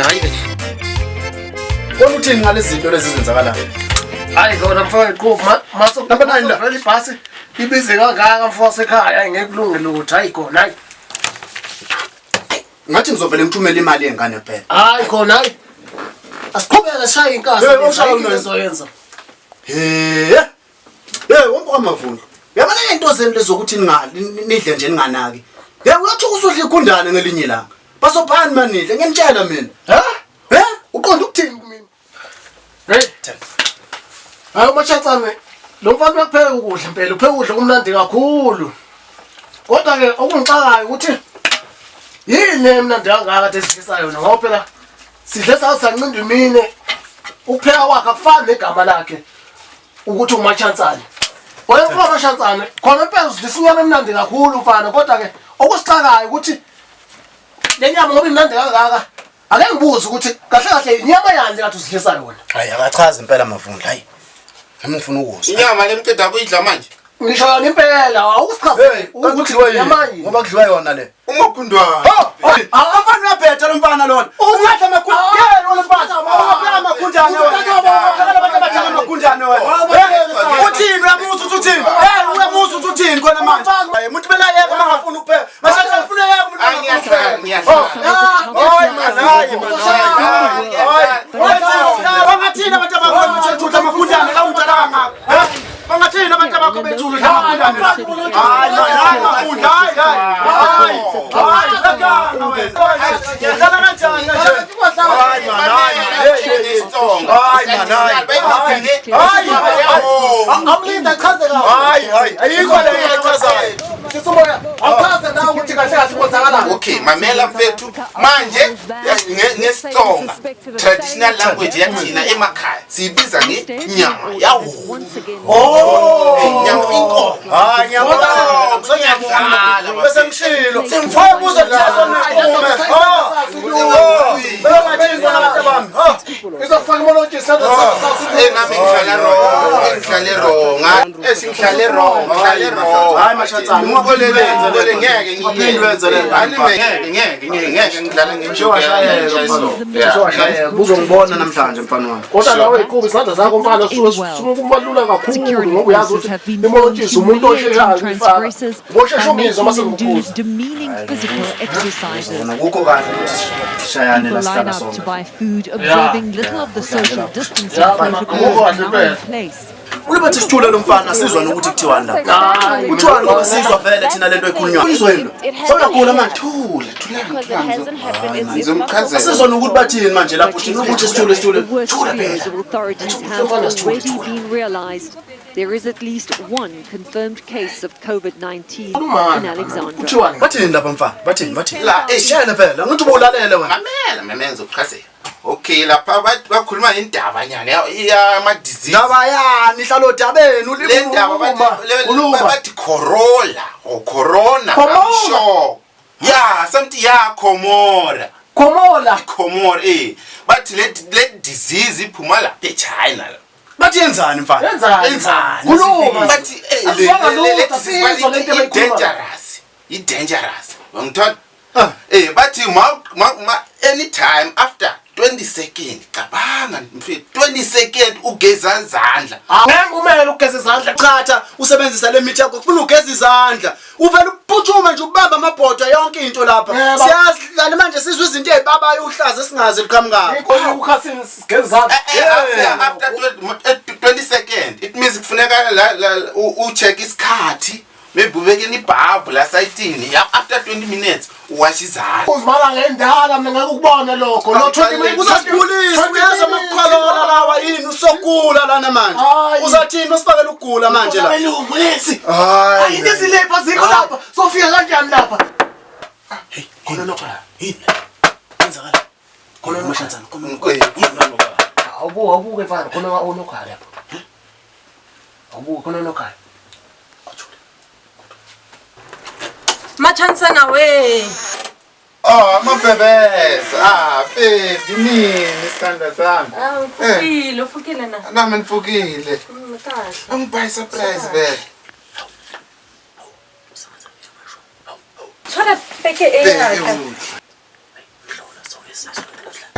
Hayi. Kona uthini ngalezi zinto lezi zenzakalayo? Hayi kona mfowethu qhubu mase Number nine la. vele ibhasi ibize kangaka mfo wasekhaya hayi ngeke kulunge lutho hayi khona hayi. Ngathi ngizovele ngithumele imali yengane phela. Hayi khona hayi. Asiqhubeke sishaye inkasa. Hey, ushaya Ayikho unene. into ezoyenza. He. Hey, wonke kwamavundla. Uyabona lento zenu lezokuthi nidle nje ninganaki. Hey, uyathi usudla igundane ngelinye ilanga. Basophani manidle, ngiyanitshela mina. Ha? He? Uqonda ukuthini kumina? Hey. Hayi uMashatsane, lo mfana uyakupheka ukudla impela, upheka ukudla okumnandi kakhulu. Kodwa ke okungixakayo ukuthi yini emnandi kangaka kade sidlisa yona ngoba phela sidle saze sancinda imine ukupheka kwakhe akufani negama lakhe ukuthi uMashatsane. Wena mfana Mashatsane, khona impela usidlisa inyama emnandi kakhulu mfana, kodwa ke okusixakayo ukuthi le nyama ngoba imnandi kangaka ake ngibuze ukuthi kahle kahle inyama yani kade uzidlisa yona. Hayi akachazi impela mavundla, hayi. Nami ngifuna ukuzwa. Inyama lemqeda kuyidla manje. Ngisho yona impela awusichazele Hey, kanti kudliwa yini? inyama yini. Ngoba kudliwa yona le. Umagundwane. Umfana uyabhetha lo mfana lona. Ungadla amagundane lo mfana. Ungapheka amagundane wena. Ungaphekela abantu abadala amagundane wena. Uthini uyamuza ukuthi uthini? Hey, uyamuza ukuthi uthini khona manje? Umuntu bela yeka uma ngafuni ukupheka. Mashaka ufuna yeka umuntu Ah, ngiyahlala, ngiyahlala. Hayi man, hayi man. Hayi. Bangathini abantu abakhona ukuthi amagundane la umdala kangaka? Bangathini abantu abakho bethulu nje amagundane la? Hayi man, hayi mafunda, hayi hayi. Hayi. Hayi, uyaganga wena. Udlala kanjani kanje? Hayi man, hayi man. Hey, hey, hey. Hayi man, hayi. Hayi, hayi. Amlinda achaze kahle. Hayi, hayi. Ayikho le nto ayichazayo. Sisumoya, awuchaze nawe ukuthi kahle kahle kwenzakalani. Okay, mamela mfethu. Manje ngeSitsonga traditional language yathina emakhaya siyibiza ngenyama yawo. Oh. Inyama inkomo. Hayi ngiyabona. Sengiyadlala. Bese ngishilo. Sengifake kuzo kuchazo nikume. Oh. Bengathini bona abantu bami. Oh. Izofaka imolotshisi Eh nami ngihlale wrong, ngihlale wrong. Eh singihlale wrong, ngihlale wrong. Hayi mashatsana, Ungixolele, ngixolele ngeke Aphinde wenze le nto. Hayi ngeke ngeke ngeke ngeke ngidlale ngenjoke. Washayeka. Uzongibona namhlanje mfana wami. Kodwa nawe iqhuba isandla sakho mfana suke suke kumalula kakhulu ngoba uyazi ukuthi imolotshisi umuntu osheshayo ukuyifaka. Boshesha ungizwa uma sengikukhuza. Demeaning physical exercises. Kona kukho kahle ukuthi sishayane la People line sihlala up to sonke. buy food, observing little of the social distancing Yeah, protocols man. now in place. Ulibathi sithule lo mfana sizwa nokuthi kuthiwani la. Kuthiwani ngoba sizwa vele thina lento ekhulunywayo. Uyizwa yini? Sewuyagula manje. Thula, thula. Because it hasn't happened. It's not Ngizomchazela. Sizwa nokuthi bathini manje lapho thina ukuthi sithule sithule. The worst Thula fears phela. of authorities have already been realized. There is at least one confirmed case of COVID-19 in Alexandra. Kuthiwani? Bathini lapha mfana? Bathini bathini? La, eh, Shayela phela, ngithi ubulalele wena. Mamela, mamela ngizokuchazela. Okay, lapha bakhuluma indaba nyana yama disease. Ndaba yani hlalo dabeni Le ndaba bathi Uluma. bathi corolla or corona. Corona. I'm sure. Yeah, something yeah, Comora. Khomola. Comora eh. Bathi le disease iphuma lapha eChina la. Bathi yenzani mfana? Yenzani? Yenzani? Khuluma. Bathi eh Asizwanga le lutho, disease asizwa bathi lento abayikhulumayo. dangerous. I dangerous. Wangithola? Ah. Eh bathi ma anytime after 20 second cabanga mfethu 20 second ugeza izandla. Ngeke umele ukugeza izandla. Chatha usebenzisa le mithi yakho kufuna ugeza izandla. Uvela uphuthume nje ubamba amabhodwa yonke into lapha. Yebo. Siyazi manje sizwe izinto ezibabayo uhlaza esingazi liqhamuka. Inkosi ukhasini sigeza izandla. After 20 second it means kufuneka la ucheck isikhathi maybe ubeke ibhavu la sayitini after 20 minutes uwasha izandla. Uzimala ngendala mina ngeke ukubone lokho. Lo 20 minutes Uzasigulisa uyezwa amakholola lawa yini usogula lana manje. Hayi. Uzathini masifakela ukugula manje la. Abelungu lesi. Hayi. Hayi into ezilapha zikho lapha. Sofika kanjani lapha? Khona lokho la. Yini? Kwenzakala. Khona mashatsana. Khona. Awubuke awubuke mfana khona onokhaya lapha. Awubuke khona onokhaya. Machansana we. Oh, amabhebeza. Ah, baby nini isithandwa sami. Ah, ufukile, ufukile na. Nami nifukile. Kahle. Angibhayi surprise vele. Thola peke eyaka.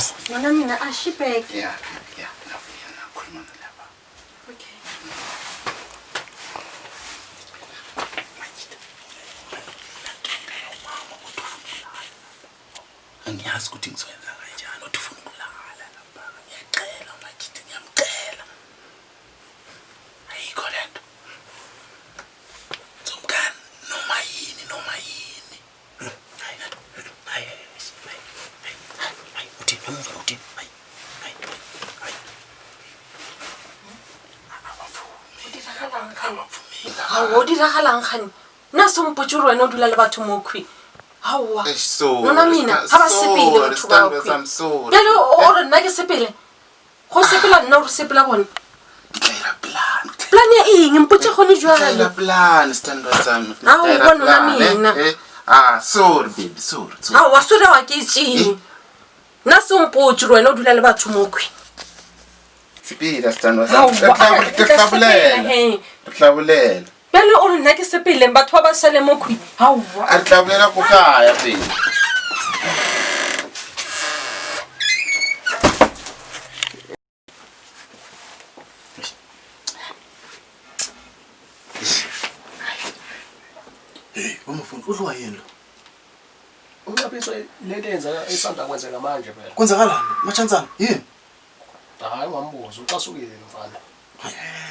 Yes. Nona mina a she bag. Yeah, yeah. Nakhuluma nalapha. Okay. Angiyazi ukuthi ngizoyenza kanjani. Uthi ufuna ukulala lapha. Ngiyacela majita, ngiyamcela. Ayikho lento. Zomkani noma yini noma yini. Hayi hayi hayi hayi uthini emuva uthini hayi hayi hayi. Hawo o diragalang gane? Nna se mpotse gore wena o dula le batho mo khwi. Haowa. Nona mina ga ba sepele batho ba khwi. Bjale o re nna ke sepele? Go sepela nna o re sepela bone? Plan ya eng? Mpotse gone jwale. Plan sthandwa sami. Aowa nona mina. Ah, sorry baby, sorry. sorry. Aowa sorry wa ke tšeng. Nna se mpotse gore wena o dula le batho mo khwi. Sepela sthandwa sami. Aowa, Re ke tla tla bolela. sepela he. Re tla bolela. Bjale o re nna ke sepeleng batho ba ba šale mo khwi. Aowa. A re tla bolela ko kaya pele. Hey, wamafundi udliwa yini lo? Unqaphiswa lento eyenzeka esanda kwenzeka manje phela. Kwenzakalani? Machansana, yini? Hayi ungambuzi, ucasukile lo mfana.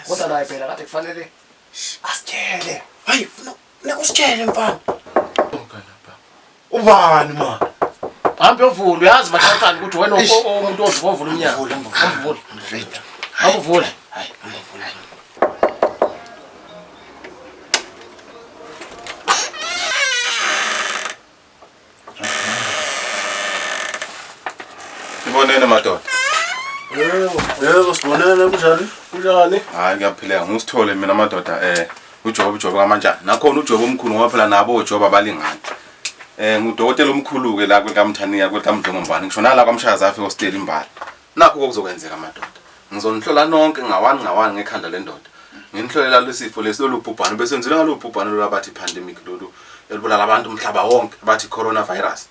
Kodwa naye phela kade kufanele asitshele. Hayi, funa usitshele mfana. Ubani ma? Hambe uyovula, uyazi Machansana ukuthi wena umuntu ozovula umnyango. Amvula. Mfethu. Amvula. Hayi, amvula. Ibonene madoda. Yebo. Yebo, sibonene kunjani? Kunjani? Hayi ngiyaphileka ngisithole mina madoda uJobe uJobe kaMantshana. Nakhona uJobe omkhulu ngoba phela nabo oJobe abalingani. Ngudokotela omkhulu ke la kwekaMthaniya kwekaMdlongombane ngisho nala kwaMshayazi afika hostel imbala. Nakho okuzokwenzeka madoda. Ngizonihlola nonke ngawani ngawani ngekhanda lendoda. Nginihlolela lesifo lesi lolu bhubhane bese ngizile ngalo bhubhane lolu abathi pandemic lolu elibulala abantu umhlaba wonke abathi coronavirus.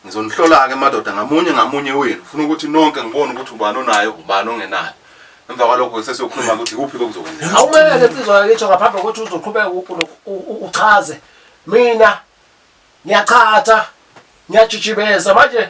Ngizonihlola ke madoda ngamunye ngamunye wenu. Ufuna ukuthi nonke ngibone ukuthi ubani onayo ubani ongenayo. Emva kwalokho sesiyokhuluma ukuthi ikuphi okuzokwenzeka. Awumele insizwa yakithi ngaphambi kokuthi uzoqhubeka uchaze. Mina ngiyachatha, ngiyajijibeza manje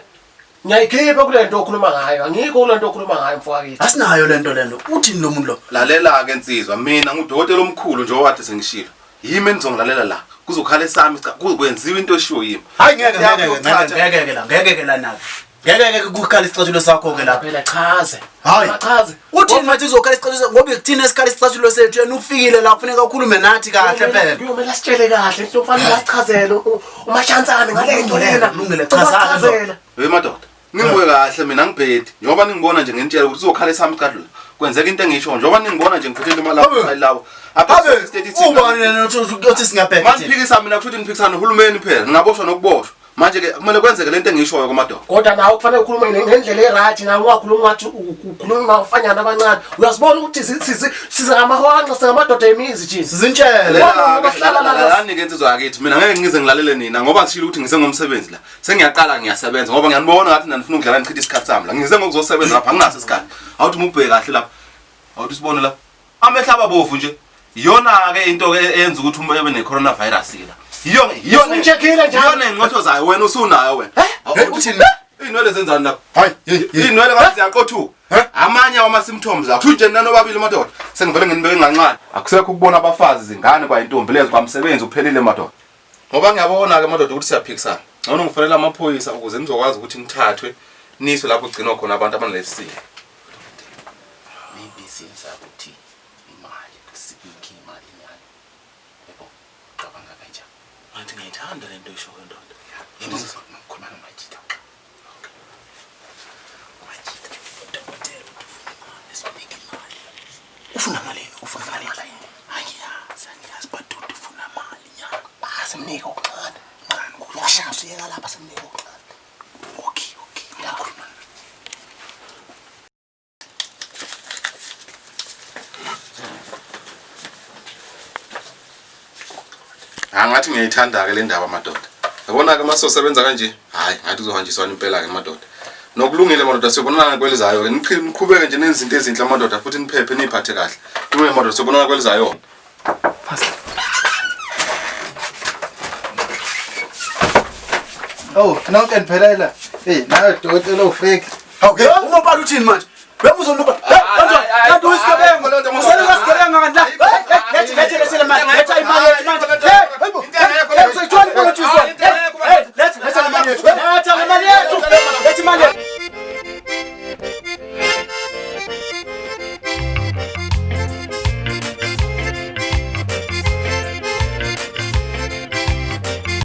ngiyayikhipha kule nto okhuluma ngayo. Angikho kule nto okhuluma ngayo mfowethu. Asinayo lento lento. Uthini lo muntu lo? Lalela ke insizwa, mina ngudokotela omkhulu nje owade sengishilo. Yimi enizongilalela la. Kuzokhala esami cha kuzokwenziwa into eshiwo yimi. Hayi ngeke ngeke ngeke ngeke ke la, ngeke ke la nako. Ngeke ke kukhala isicathulo sakho ke lapha. Phela chaze. Hayi. Chaze. Uthini manje uzokhala isicathulo ngoba kuthina esikhala isicathulo sethu yena ufikile la kufuneka ukhulume nathi kahle phela. Kuyomela sitshele kahle into kufanele asichazele uMashansane ngale nto lena. Kulungile, chazani. Hey madoda, ningibuke kahle mina ngibhedi. Njengoba ningibona nje nginitshela ukuthi uzokhala esami isicathulo. Kwenzeka into engisho njengoba ningibona nje ngiphethe imali lapha lawo. Abe ubani lena uthi singabheka Manje phikisa mina kusho ukuthi niphikisana nohulumeni phela. Ningaboshwa nokuboshwa. Manje ke kumele kwenzeke lento engishoyo komadoda. Kodwa nawe kufanele ukhulume ngendlela eright nawe ungakhuluma ngathi ukhuluma ngabafanyana abancane. Uyasibona ukuthi sizingamahwanqa singamadoda emizi thina. Sizintshele. Lalani ke insizwa yakithi mina ngeke ngize ngilalele nina ngoba ngishilo ukuthi ngize ngomsebenzi la. Sengiyaqala ngiyasebenza ngoba ngiyanibona ngathi nanifuna ukudlala nichithe isikhathi sami la. Ngize ngokuzosebenza lapha anginaso isikhathi. Awuthi mubheke kahle lapha. Awuthi sibone la. Amehlo ababovu nje. Iyona ke into ke eyenza ukuthi umuntu ebe ne coronavirus ke la. Iyona iyona Usumcheckile njalo? Iyona ingqotho zayo wena usunayo wena. Hey, uthini? Inwele zenzani lapha? Hayi, hey, hey. Inwele ngathi ziyaqothuka. Amanye wama symptoms akho nje nanobabili madoda. Sengivele nginibeke nganqane. Akusekho ukubona abafazi zingane kwayintombi lezo kwamsebenzi uphelile madoda. Ngoba ngiyabona ke madoda ukuthi siyaphikisana. Ngcono ngifonela amaphoyisa ukuze nizokwazi ukuthi nithathwe niswe lapho kugcinwa khona abantu abanalesi sifo. Maybe since ukuthi imali sinikhe imali nyana. Yebo, cabanga kanjani? Ngathi ngiyayithanda lento eshoyo ndoda. Yebo, ngikhuluma nomajita. Majita, udokotela uthi ufuna imali, sikunike imali. Ufuna malini? Ufuna malini? Angiyazi, angiyazi but uthi ufuna mali nyana. Asimnike okuncane. Uyashaya usiyeka lapha simnike okuncane. Okay, okay. Ngiyakhuluma. Angathi ngiyayithanda ke le ndaba madoda. Yabona ke masosebenza kanje? Hayi, ngathi kuzohanjiswana impela ke madoda. Nokulungile madoda siyobonana kwelizayo ke. Niqhubeke nje nenze izinto ezinhle madoda futhi niphephe niphathe kahle. Kulungile madoda siyobonana kwelizayo. Oh, nonke niphelela. Hey, nawe dokotela ufake. Okay, uma ubala uthini manje? Wemuzoluka. Hey, kanjani? Kanti uyisigebengu. Useluka isigebengu kanti la. Hey, lethe lethe lethe le mali. Letha imali yethu manje. Hey, hayibo. Hey, usayithola imali yethu. Hey, lethe lethe le mali yethu. Letha le mali yethu. Letha imali yethu.